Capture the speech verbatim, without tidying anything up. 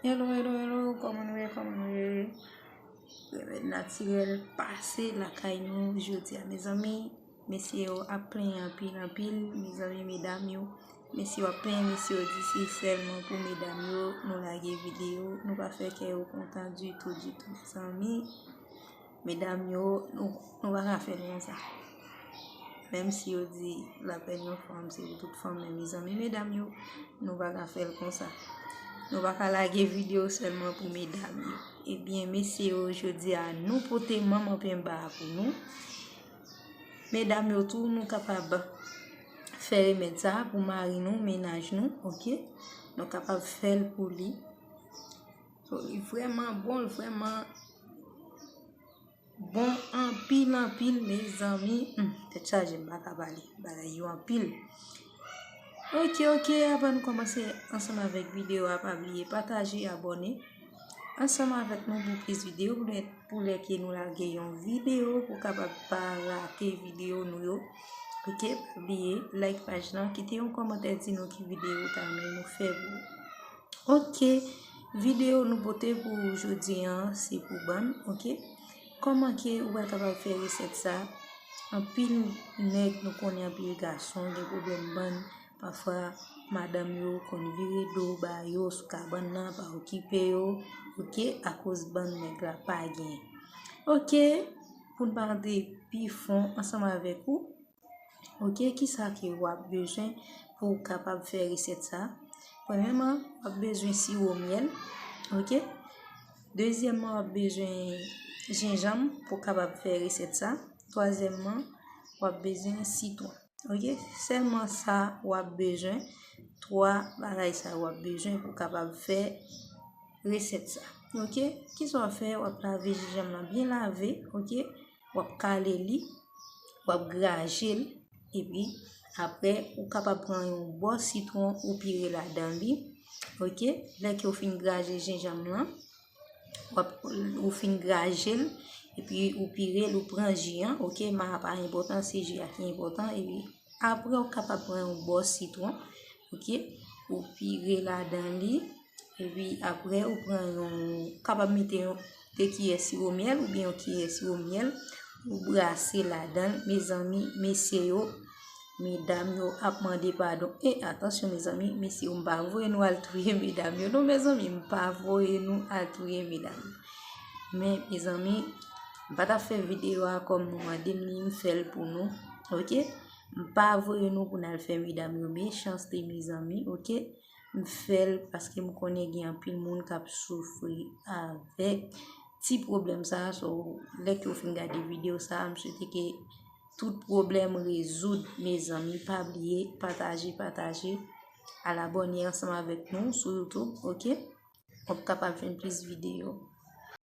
Hello, hello, hello, kòman nou ye, kòman nou ye? Remèd natirèl pase lakay nou jodi a, mezanmi. Mesye yo ap plenyen anpil, anpil, mezanmi, medam yo. Mesye yo ap plenyen, mesye yo di se sèlman pou medam yo nou lage videyo. Nou pa fè kè yo kontan ditou, ditou, mezanmi. Medam yo, nou, nou pa ka fè l konsa. Menm si yo di lapèn yon fanm se pou tout fanm, men mezanmi, medam yo, nou pa ka fè l konsa. Nou pa ka lage videyo sèlman pou medam yo. Ebyen, mesye yo, jodi a, nou pote manman penba a pou nou. Medam yo tou, nou kapab fè remèd sa pou mari nou, mennaj nou, oke? Nou kapab fè l pou li. So, li vrèman bon, li vrèman bon anpil, anpil, mezanmi. Hmm, tèt chaje, m pa ka pale. Bagay yo anpil. Oke, oke, avan nou kòmanse ansanm avèk videyo a, pa bliye pataje, abòne ansanm avèk nou pou plis videyo, pou lè, pou lè ke nou lage yon videyo, pou kapab pa rate videyo nou yo. Oke, pa bliye like paj lan, kite yon kòmantè, di nou ki videyo ou ta renmen nou fè pou ou. Oke, videyo nou pote pou jodi an, se pou bann, oke? Kòman ke ou pral kapab fè resèt sa? Anpil nèg nou konnen, anpil gason gen pwoblèm bann. Pafwa, madanm yo konn vire do ba yo sou kabann nan, pa okipe yo, oke? Akoz bann nèg la pa gen. Oke, pou n pa rantre pi fon ansanm avèk ou, oke, kisa ke w ap bezwen pou w kapab fè resèt sa? Premyèman, w ap bezwen siwo myèl, oke? Dezyèmman, w ap bezwen jenjanm pou w kapab fè resèt sa. Twazyèmman, w ap bezwen sitwon, oke? Sèlman sa w ap bezwen, twa bagay sa w ap bezwen pou w kapab fè resèt sa, oke? Kisa w ap fè? W ap lave jenjanm lan byen lave, oke? W ap kale li, w ap graje l, epi apre, ou kapab pran yon bò sitwon ou pire ladan li, oke? Lè ke w fin graje jenjanm lan, w ap, ou fin graje l, epi ou pire l, ou pran ji an, oke? Ma a pa enpòtan, se ji a ki enpòtan, epi apre, ou kapab pran yon bò sitwon, oke? Ou pire ladan li, epi apre, ou pran yon, kapab mete yon de kiyè siwo myèl oubyen yon kiyè siwo myèl, ou brase ladan l, mezanmi, mesye yo, medam yo ap mande padon. E atansyon, mezanmi, mesye yo, m pa voye nou al touye medam yo. Non, mezanmi, m pa voye nou al touye medam yo. Men, mezanmi, m pa t ap fè videyo a kòm nou mande m li, m fè l pou nou, oke? M pa voye nou pou n al fè medam yo mechanste, mezanmi, oke? M fè l paske m konnen gen anpil moun k ap soufri avèk ti pwoblèm sa a. So, lè ke w fin gade videyo sa a, m swete ke tout pwoblèm rezoud, mezanmi. Pa bliye pataje, pataje, al abòne ansanm avèk nou sou YouTube, oke? W ap kapab jwenn plis videyo.